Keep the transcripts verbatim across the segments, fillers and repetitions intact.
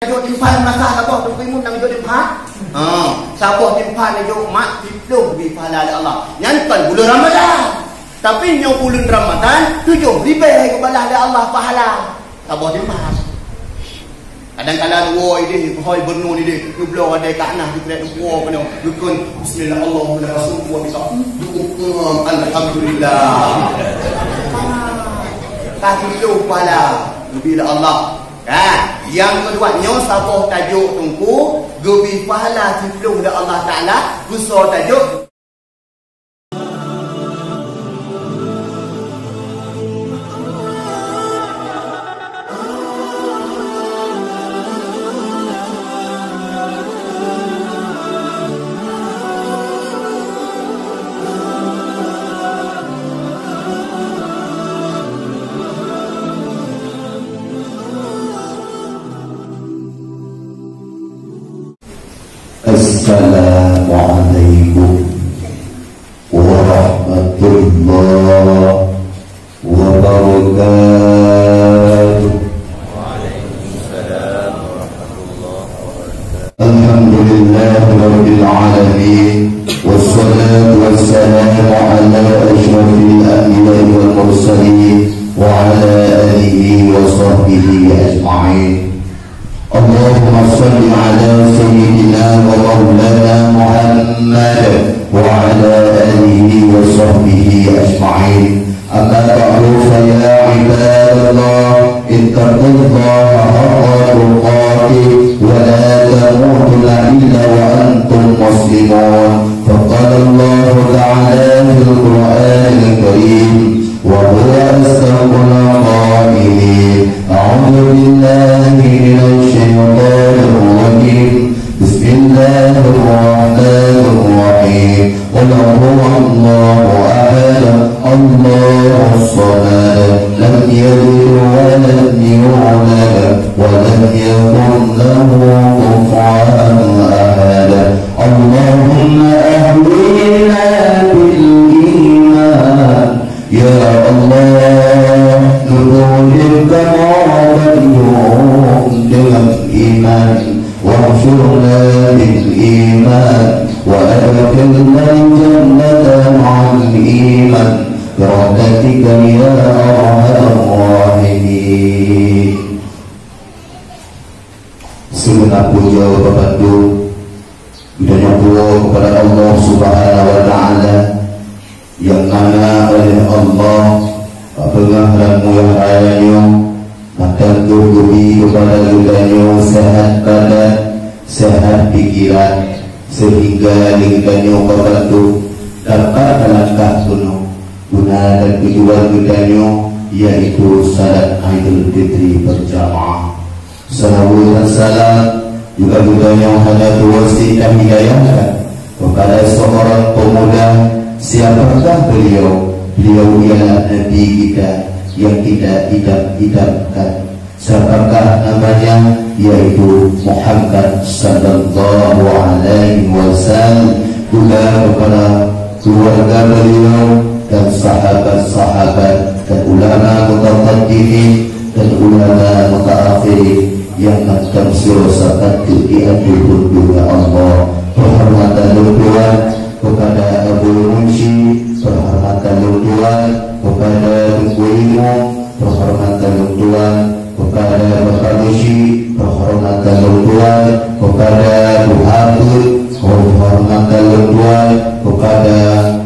Jok timphan masa saboh Teungku Imum nyang jok timphan. Ha, saboh timphan jok mak siplôh geubri pahala lé Allah. Nyan kon buleuen Ramadan. Tapi nyoe buleuen Ramadan tujoh ribèe geubalah lé Allah pahala. Saboh timphan. Kadang-kadang woe idéh, hôi beureunoe idéh, geubloe wadée ka na jikreuk woe keunoe. Geukheun bismillah Allahumma rasul wa bisa. Alhamdulillah. Ka siplôh pahala geubri lé Allah. Kan? Nyang keudua, nyoe saboh tajok Teungku, geubri pahala siplôh lé Allah Taala, keusoe tajok. Assalamualaikum warahmatullahi wabarakatuh. Alhamdulillahirabbil alamin. Wassalatu wassalamu ala asyrafil anbiya'i wal mursalin wa ala alihi wa sahbihi ajma'in. Allahumma shalli ala sayyidina wa maulana Muhammad wa ala alihi wa sahbihi ajma'in. Amma ba'du, fa ya ibadallah, ittaqullaha haqqa tuqatih wa la tamutunna illa wa antum muslimun. Fa qala Allahu ta'ala fil Qur'anil Karim, wa huwa asdaqul qailin. A'udzu billahi minasy syaithanir rajim. Bismillahirrahmanirrahim. Qul huwallahu ahad. Allahus samad. Lam yalid wa lam yulad wa lam yakul lahu kufuwan ahad. Allahumma ahyina bil iman. Ya Allah, neupeudeuh kamoe bandum deungon iman, wahsyurna bil iman, wa adkhilnal jannata ma'al iman, bi rahmatika ya arhamar rahimin. Sibeuna pujoe bak bandum Geutanyoe puwoe keupada Allah Subhanahu wa Ta'ala, nyang mana oleh Allah bak beungoh ramuah raya nyoe, mantong geubri keupada geutanyoe seuhat badan, seuhat pikeran, seuhingga lé geutanyoe bak bandum dapat meulangkah keunoe. Guna dan tujuan geutanyoe yaitu salat Aidul Fitri berjamaah. Salawat dan salam juga geutanyoe hana tuwoe sit tahidayahkan kepada seorang pemuda. Siapakah beliau? Beliau ialah Nabi kita yang kita idam-idamkan. Siapakah namanya? Yaitu Muhammad sallallahu alaihi wasallam. Juga kepada keluarga beliau dan sahabat-sahabat dan ulama mutaqaddimin dan ulama mutaakhirin nyang mantong siuroe sapat di ateueh dunia Allah. Peuhormatan lôn tuan kepada Abu Munshi, peuhormatan lôn tuan kepada Teungku Imum, peuhormatan lôn tuan kepada Bapak Geuchik, peuhormatan lôn tuan kepada Tuha Peuet, peuhormatan lôn tuan kepada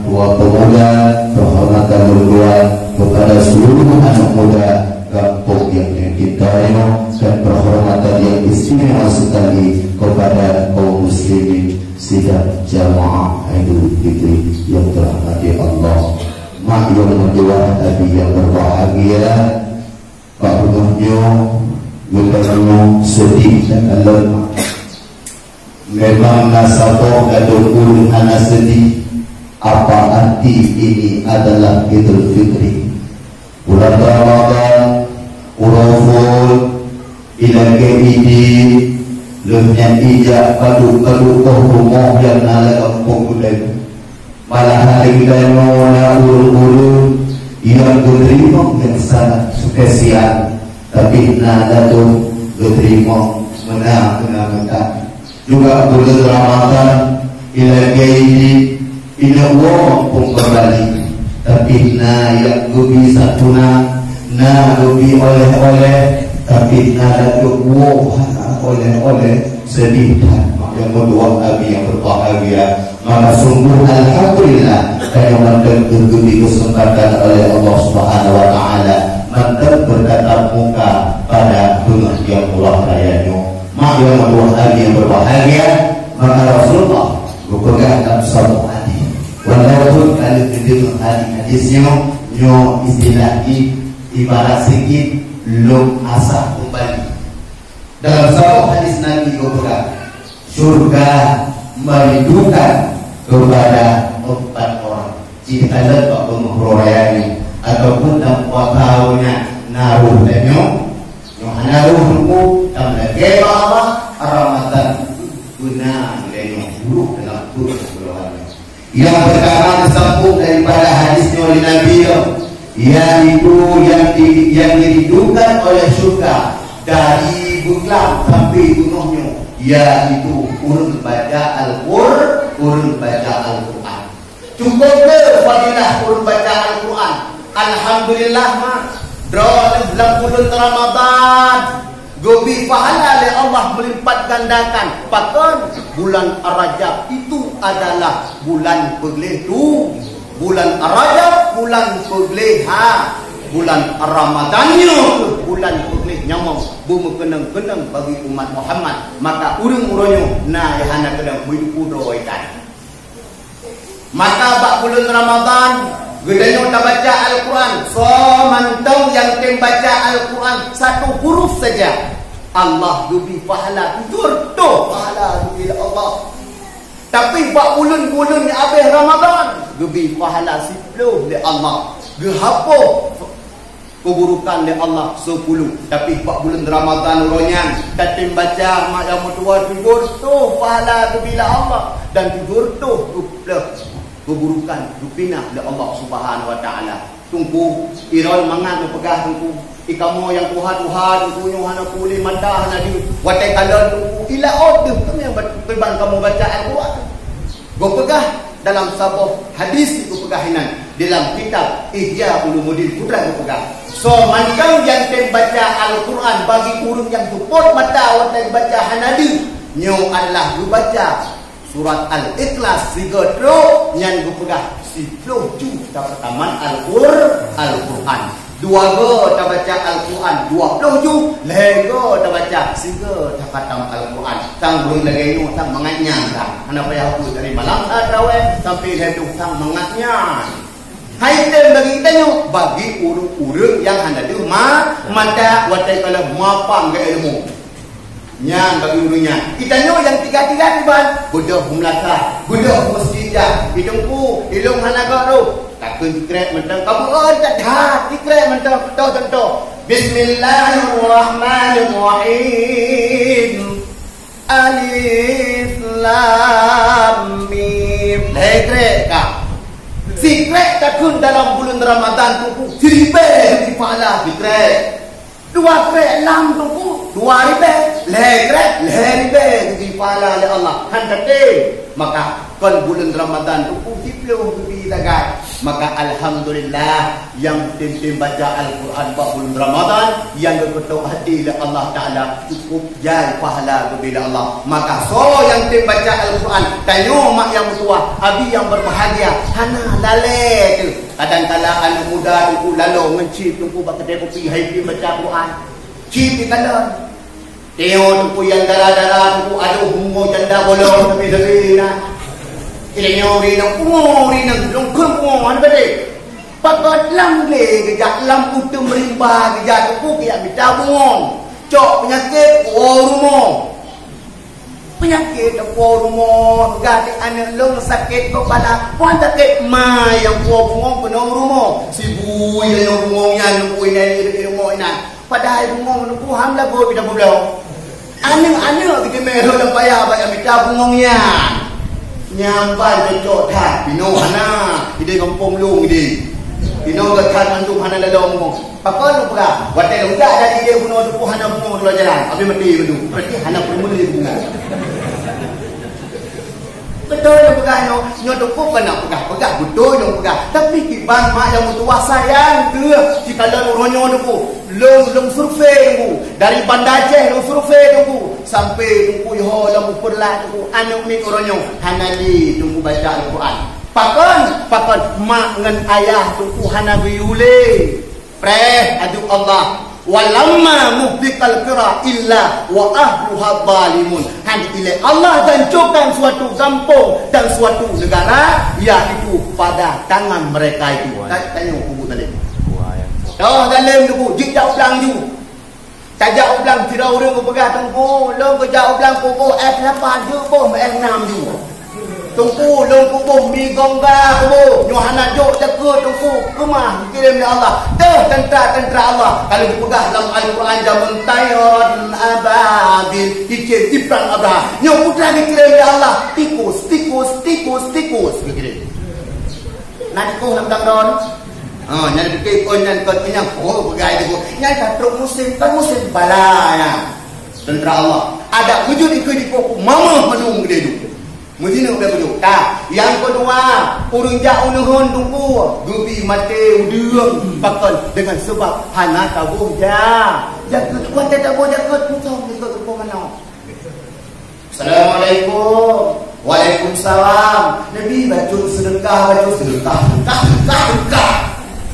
Tuha Pemuda, peuhormatan lôn tuan kepada seluruh anak muda gampông nyang neucintai nyoe, dan peuhormatan nyang istimewa sekali kepada kaum muslimin sidang jamaah Aidul Fitri yang dirahmati Allah. Mak yang mertuah, abi yang berbahagia, bak beungoh nyoe geutanyoe seudeh dan lemah. Memang na saboh ladôm ureueng hana seudeh, apa arti ini adalah Idul Fitri. Bulan Ramadhan, uroe phôn, ilakée idin, lheueh nyan ijak padub-padub boh rumoh nyang na lam gampông geutanyoe. Malahan lé geutanyoe na ureueng-ureueng nyang geuteurimong nyang sangat spesial, tapi na ladôm geuteurimong Nah, beuna mantap. Juga buleuen Ramadhan, ilakée ini, inong woe muphom keumbali. Tapi na nyang geubi santunan, na geubi oleh-oleh, tapi na lagée woe hana oleh-oleh, sedih that. Maka meutuah Abi nyang berbahagia, maka sungguh alhamdulillah, tanyoe mantong geubri keuseumpatan oleh Allah Subhanahu wa Taala mantong beutatap muka pada beungoh nyang murah raya nyoe. Mak nyang meutuah Abi nyang berbahagia, maka Rasulullah geupeugah lam saboh hadis. Walaupun ka lheueh geudeungoe hadis-hadis nyoe, nyoe istilah jih ibarat sikit lôn asah keumbali. Dalam saboh hadis Nabi geupeugah, syurga merindukan kepada empat orang. Jika lewat waktu Muharram raya nyoe ataupun dalam puasa nyoe na roh tanyoe, nyoe hana roh nunggu, tam lagée bak Allah, Ramadhan beuna lé nyoe buruk dalam bulan Ramadhan. Nyang pertama teusambung daripada hadis nyoe lé Nabi nyoe, yaitu yang di-, yang dirindukan oleh syurga dari beuglam sampai beungoh nyoe, yaitu ureuëng baca Al-Qur-, ureuëng baca Al-Quran. Cukup le fadilah ureuëng baca Al-Quran. Alhamdulillah, mak. Droeneuh lam buleuen Ramadhan geubi pahala lé Allah meulipat gandakan. Pakon? Bulan Rajab itu adalah bulan peugleh tu. Bulan Rajab, bulan peugleh ha. Bulan Ramadhan nyoe bulan peugleh nyawöng, beumeukeunong-keunong bagi umat Muhammad. Maka ureuëng uroe nyoe na nyang hana keunong meuidup droe ikan. Maka bak buleuen Ramadhan, geutanyoe tabaca Al-Quran. Soe mantong nyang tem baca Al-Quran satu huruf saja, Allah geubi pahala tujoh reutôh pahala geubi lé Allah. Tapi bak buleuen-buleuen nyang abéh Ramadhan, geubi pahala siplôh lé Allah. Geuhapôh keuburukan lé Allah sepuluh. Tapi bak buleuen Ramadhan uroe nyan, tatem baca mak nyang meutuah tujoh reutôh pahala geubi lé Allah dan tujoh reutôh geuplôh keuburukan geupinah lé Allah Subhanahu wa Taala. Teungku, Irol mangat geupeugah Teungku, i kamoe nyang tuha-tuha Teungku nyoe hana pulih mata hana deuh. Watée kalon Teungku, i laôt deuh keunoe ban kamoe baca Al-Quran. Geupeugah dalam saboh hadis geupeugah inan dalam kitab Ihya Ulumuddin Putra geupeugah, soe mantong nyang tem baca Al-Quran bagi ureuëng nyang seupôt mata watée baca hana deuh, nyoe adalah geubaca surat Al-Ikhlas sigoe trok nyan geupeugah siplôh ju tapeutamat Al-Qur-, Al-Quran. Dua go tabaca Al-Quran dua plôh ju, lhée go tabaca sigo takhatam Al-Quran. Sang ureuëng lagée nyoe sang mangat nyan sang. Hana payah beuet dari malam that traweh sampai lhée dum sang mangat nyan. Hai tem bagi geutanyoe, bagi ureuëng-ureuëng nyang hana deuh ma-, mata watée kalon mapang geuilmu. Nyan bagi ureuëng nyan. Geutanyoe nyang tiga-tiga iban, beudôh meulasa, beudôh meuseujid. Teungku, ilôn hana gak roh. Takheun sikrek mantong, ka beuet that, sikrek mantong, toh contoh. Bismillahirrahmanirrahim. Alif Lam Mim. Lhée krek ka. Sikrek takheun dalam buleuen Ramadhan Teungku, siribée geubi pahala sikrek. Dua krek lam Teungku, dua ribée, lhée krek, lhée ribée geubi pahala lé Allah. Han tatem. Maka kon buleuen Ramadhan Teungku siplôh geubi sagai. Maka alhamdulillah, nyang tem-tem baca Al-Quran bak buleuen Ramadhan, nyang geukeudok hati lé Allah Taala, cukup jai pahala geubi lé Allah. Maka soe nyang tem baca Al-Quran, tanyoe mak nyang meutuah, abi nyang berbahagia, hana lalée teuh. Kadang kala aneuk muda Teungku lalo ngon chip Teungku bak keudée kupi, hai pih baca Quran. Chip dikalon. Teungoh Teungku nyang dara-dara Teungku adoh bungong janda bolong tepi-tepi na. Ileunyoe rinong pungo rinong lungkheun pungo hana bade. Pakon lam glé geujak lam uteum rimba geujak Teungku geujak mita bungong. Cok peunyakét woe rumoh. Peunyakét woe rumoh, gaki aneuk lôn sakét kepala, wan sakét ma nyang puwoe bungong keunong rumoh. Sibui nyang bungong nyan neupui nyan rumoh inan. Padahai bungong neupui ham lagoe pih tapeubloe. Aneuk-aneuk geuteumé rhot lam paya bak nyang mita bungong nyan. Nyang ban cocok that pinoh hana ideh gampông lôn ideh. Nyoe geutan mandum hana lalo bunoe. Pakon lôn peugah? Watèe lôn jak jadi lé bunoe teupeu hana bunoe di luwa jalan. Habéh maté mandum. Berarti hana peureulèe bunoe. Beutôi lôn peugah nyoe. Nyoe teupeu kon na peugah-peugah. Beutôi lôn peugah. Tapi kiban mak nyang meutuwah sayang keuh. Sikalon uroe nyoe teupeu. Lôn, lôn survei teupeu. Dari Banda Aceh lôn survei teupeu. Sampai teupeu yoh lôn upeurlat teupeu. Aneuk miet uroe nyoe. Hana lé teupeu baca Al-Quran. Pakon, pakon mak ngon ayah teungku hana geuyue lé. Preh aju Allah. Walamma muhlikal qura illa wa ahluha zalimun. Han ilée Allah hancurkan suatu gampông dan suatu negara, yaitu pada tangan mereka itu. Ta-, tanyoe kubu zalim. Toh zalim teungku, jijak u blang ju. Tajak u blang sidroe ureueng geupeugah, "Teungku, lôn geujak u blang kuboh éh lapan ju boh, éh nam ju." "Teungku, lôn kuboh mi gongga kuboh, nyoe hana jok jakeuet Teungku, keumah geukirém lé Allah." Deuh teuntra-teuntra Allah, ka lheueh geupeugah lam Al-Quran jameun, "Tayran ababil," cicém jiprang Abrahah. Nyoe putra geukirém lé Allah, tikus, tikus, tikus, tikus geukirém. Na tikus lam gangdon? Ha, nyan pike kon nyan kon nyang, oh, peugah itu. Nyan ka trok musém, kan musém bala nyan. Teuntra Allah. Adak meujeuet ikeu jipok mamah mandum geude ju. Meujineuk bèk beujeuet. Ka, nyang keudua, ureueng jak u neuheun teungku, geubi maté udeueng, pakon deungon seubab hana taboh ja-, jakeuet. Watèe taboh jakeuet, mutong ikeu rupa manok. Assalamualaikum. Waalaikumsalam. Nabi bacut seudeukah, bacut seudeukah, seudeukah, seudeukah, seudeukah.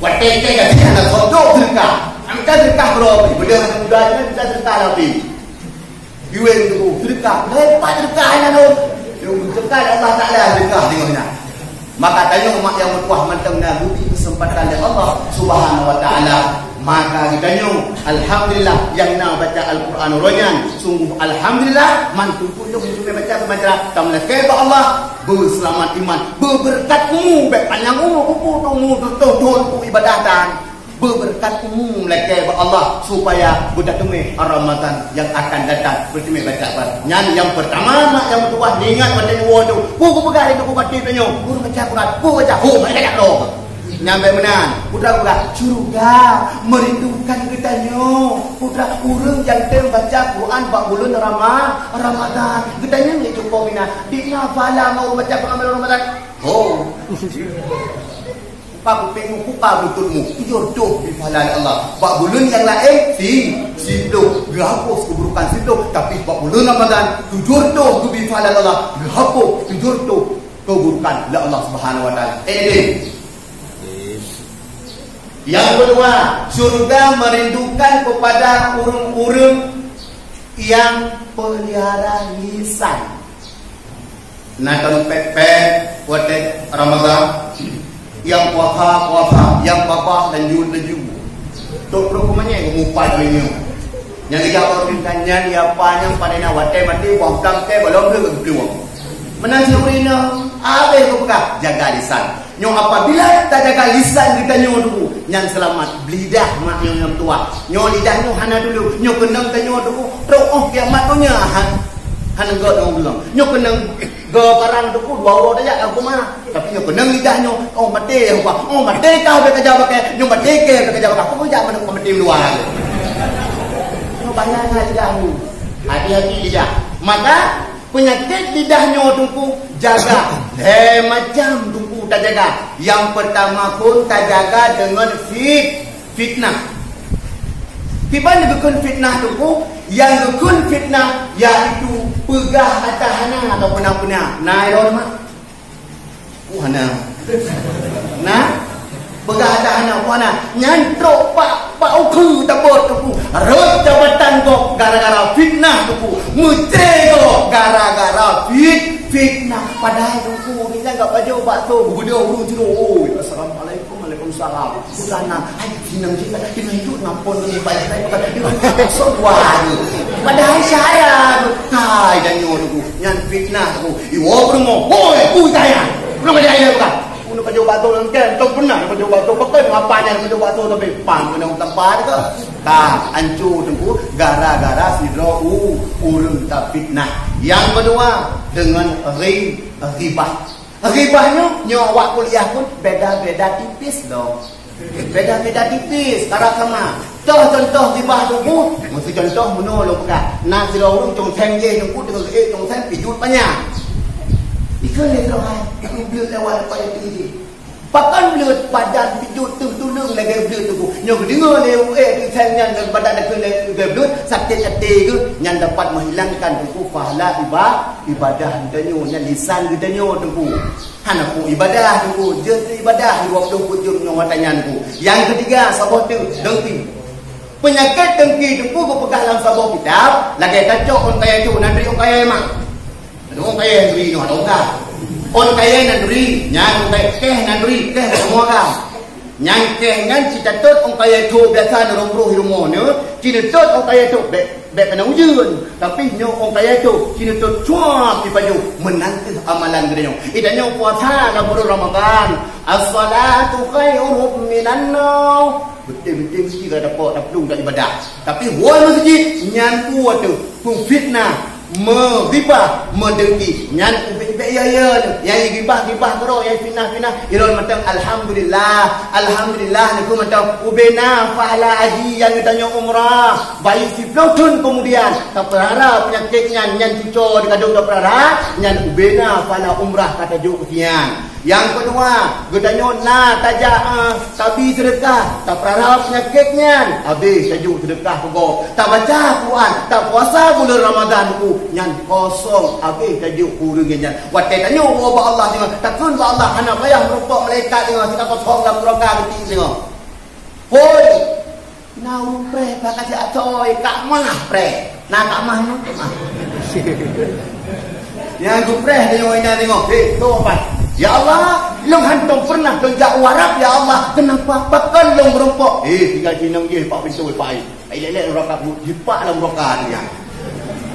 Watèe teuka gaji hana sodok seudeukah. Angkat seudeukah berapa? Boleh anak muda ni bisa seudeukah lebih. Yuan tu seudeukah. Lepas seudeukah hana dong. Seudeukah Allah Taala seudeukah tengok ni. Maka tanyoe mak nyang meutuah mantong na geubri keuseumpatan lé Allah Subhanahu wa Taala. Maka geutanyoe, alhamdulillah, nyang na baca Al-Quran uroe nyan. Sungguh alhamdulillah, mantong pun lôn baca, baca, tameulakèe bak Allah, beuseulamat iman, beubeureukat umu, bèk panyang umu, peuet umu, tutoh thôn, peuet ibadah dan beubeureukat umu meulakèe bak Allah supaya beutateumeung Ramadan nyang akan datang. Beutateumeung baca Quran. Nyan nyang peurtama, mak nyang meutuah, ingat watèe nyoe tu. Peue geupeugah lé guru batin tanyoe? Guru baca Quran. Peue baca? Ho, malaikat jak lom. Nyan bèk meunan. Putra geupeugah, syeuruga meurindukan geutanyoe. Putra ureueng nyang tem baca Quran bak buleuen Rama-, Ramadan. Geutanyoe nyoe cukup mina. Dikna pahala ngon ureueng baca Quran bak buleuen Ramadan. Ho. Buka kupingmu, buka lututmu. Tujoh reutôh geubri pahala lé Allah. Bak buleuen nyang laén, si, siploh. Geuhapus keuburukan siploh. Tapi bak buleuen Ramadan, tujoh reutôh geubri pahala lé Allah. Geuhapus tujoh reutôh keuburukan lé Allah Subhanahu wa Taala. Eh, deh. Nyang keudua, syeuruga meurindukan keupada ureueng-ureueng nyang peulihara lisan. Na kon pèt-pèt watèe Ramadhan, nyang puasa, puasa, nyang babah, lanjut, lanjut. Tok peurumoh manyang mupat donya. Nyang geujak ureueng kan nyan, ya apa nyang pandai na watèe maté, buang plang teh, balom lé geuplueng. Meunan si ureueng nyoe, habéh geupeugah, jaga lisan. Nyoe apabila tajaga lisan geutanyoe dulu, nyan seulamat. Lidah mak nyoe nyang tuha. Nyoe lidah nyoe hana dulu. Nyoe keunong tanyoe dulu. Trok óh kiamat donya han-, hana gèt ngon ureueng. Nyoe keunong gèt barang dulu dua uroe tajak lam kuma. Tapi nyoe keunong lidah nyoe, óh maté ya Allah. Óh maté ka bèk tajak pakai. Nyoe maté ka bèk tajak pakai. Peue jak manok maté luwa. Nyoe bahaya lidah nyoe. Hati-hati lidah. Maka Peunyakét lidah nyoe teungku jaga. Lhèe macam teungku tajaga. Nyang peurtama phôn tajaga deungon fit-, fitnah. Kiban geukheun fitnah teungku, nyang geukheun fitnah yaitu peugah ata hana atau peuna-peuna. Na ilôn mak? Ku hana. Nah, peugah ata hana, ku hana. Nyan trok bak, bak ukeue tabot teungku. Rhot jabatan gob gara-gara fitnah teungku. Meucre gob gara-gara fit-, fitnah. Padahai teungku, gobnyan ka pajoh bakso, geubeudôh ureueng sidroe. Oi, assalamualaikum, waalaikumsalam. Bukan na, hai, inong jih kata, inong jih ngampon ni, baik, baik, bukan, inong jih sok dua hari. Padahai syara, hai, dan nyoe tu, nyan fitnah tu. Iwoe peurumoh, hoi, ui, sayang. Peurumoh jaya bukan? Peurumoh pajoh bato nang ken, tu pernah pajoh bato, bukan apa nyan pajoh bato, tapi pang kena tempat ke? Ka, hancur tu, gara-gara sidroe u-, ureueng tafitnah. Yang kedua, dengan ghi-, ghibah. Ghibah nyoe, nyoe awak kuliah pun beda-beda tipis dong. Beda-beda tipis, karab sama. Toh contoh gibah Teungku, meusti contoh meunoe lôn peugah. Na sidroe ureueng cong seng jih Teungku, teungoh geuék cong seng, pih jeuet panyang. Ikheun lé droe hai, tapi bleuet lewat depan jati jih. Pakon bleuet, badan pih jeuet teuh tuleueng lagèe bleuet Teungku. Nyoe geudeungoe lé ureueng ék cong seng nyan, badan dikeue lagèe bleuet, sakét até geuh, nyan dapat menghilangkan Teungku pahala iba-, ibadah geutanyoe, nyan lisan geutanyoe Teungku. Hana peue ibadah Teungku, jeuet ibadah dua ploh peuet jeuem nyoe watèe nyan Teungku. Nyang keutiga, saboh teuk, dengki. Peunyakét dengki Teungku geupeugah lam saboh kitab, lagèe tacok ôn kayèe tho, na neuturi ôn kayèe mak. Ôn kayèe neuturi nyoe, ada ôn ka. Ôn kayèe na neuturi, nyan ôn kayèe, kèh na neuturi, kèh na neuturi. Nyan kèh nyan ci tatot ôn kayèe tho biasa neurôh-rôh di rumoh nyoe, ci neutot ôn kayèe tho, bèk, bèk kana ujeuen. Tapi nyoe ôn kayèe tho, ci neutot cuap dipajoh, meunan kheueh amalan geutanyoe. Geutanyoe puasa lam buleuen Ramadhan. As-salatu khairum minan naum. Beutôi-beutôi meusti ka tapok, taplueng, taibadah. Tapi woe meuseujid, nyan peue teuh, peufitnah, meugibah, meudengki, nyan ubé-ubé, ya, ya, nyang gibah-gibah keudroe, nyang fitnah-fitnah, ilôn mantong alhamdulillah, alhamdulillah, neukheun mantong ubéna pahala haji nyang geutanyoe umrah, baik siploh thon keumudian, tapeurara peunyakét nyan, nyan cuco di kadok tapeurara, nyan ubéna pahala umrah ka tajok keu nyan. Nyang keudua, geutanyoe na tajak, eh, tabi seudeukah, tapeurara peunyakét nyan, habéh tajok seudeukah keu gob. Tabaca Quran, tapuasa buleuen Ramadhan Teungku, nyan kosong, habéh tajok keu ureueng nyan. Watèe tanyoe woe bak Allah singoh, takheun bak Allah, hana payah meurumpok malaikat singoh, sika kosong lam nuraka geuti singoh. Hôi! Na ureueng preh bak kajak atoi, kak mah preh. Na kak mah nyoe, kak mah. Nyang geupreh tanyoe inan tengok, "Hei, soe pat?" "Ya Allah, lôn hantom pernah lôn jak u Arab, ya Allah. Kenapa? Pakon lôn meurumpok?" "Eh, tinggai sinong jih, pak pintoe, pak ai. Ai lélé lôn raka, jipak lam raka dia."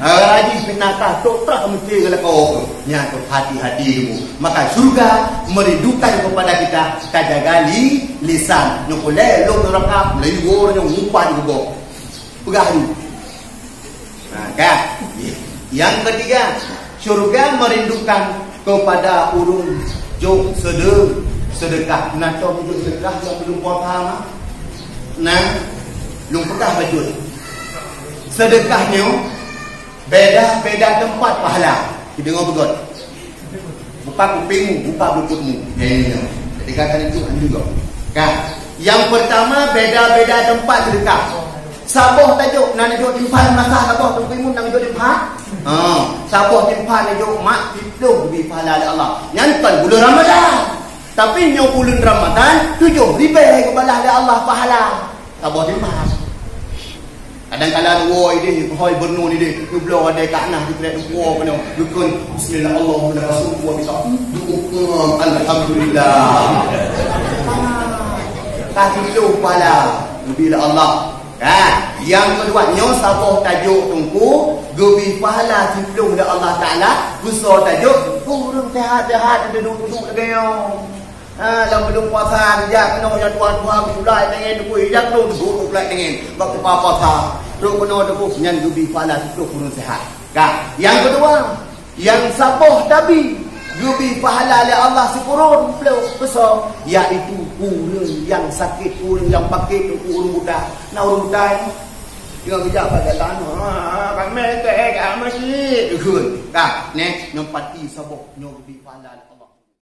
Raji binatang tok trah meusti geulakau. Nyan tu hati-hati dulu. Maka syurga merindukan kepada kita, kita jaga li-, lisan. Nyoe kulai lôn neraka, meulayu woe nyoe ngupan geuboh. Peugah dulu. Nah, kan? Yang ketiga, syurga merindukan kepada ureueng jok sede-, sedekah. Nah, contoh jok sedekah nyang belum puasa mah. Nah, lôn peugah bacut. Sedekah nyoe beda-beda teumpat pahala. Kita dengar begot. Buka kupingmu, buka luputmu. Ya, ya, ya. Jadi kata itu kan juga. Kan? Yang pertama beda-beda tempat sedekah. Saboh tajok, na neujok timphan masa saboh teuku imun na neujok timphan. Ha, saboh timphan neujok mak siploh geubri pahala lé Allah. Nyan kon buleuen Ramadan. Tapi nyoe buleuen Ramadan tujoh ribèe geubalah lé Allah pahala. Saboh timphan. Kadang-kadang woe idéh, hôi beureunoe idéh, geubloe wadée ka na geutrek dukwoe keunoe. Geukheun, "Bismillah, Allahumma lakal hamdu wa bika." Alhamdulillah. Ka siploh pahala geubri lé Allah. Kan? Nyang keudua nyoe saboh tajok teungku, geubri pahala siploh lé Allah Taala, keu soe tajok, keu ureueng seuhat-seuhat, duek-duek lagée nyoe. Ha, lam buleuen puasa, geujak keunoe nyang tuha-tuha, geupulai tangen teungku, geujak keunoe teungku, geupulai tangen. Bak kupa puasa, trok keunoe teungku, nyan geubri pahala siploh keu ureueng seuhat. Kan? Nyang keudua, Nyang saboh tabi geubri pahala lé Allah sikureueng ploh keu soe, yaitu ureueng nyang sakét, ureueng nyang pakét, ureueng buta. Na ureueng buta nyoe, teungoh geujak bak jalan, "Ha, ha, ha, ka meuteuk, ka meusit," geukheun. Ka, neh, nyoe pati saboh nyoe geubri pahala.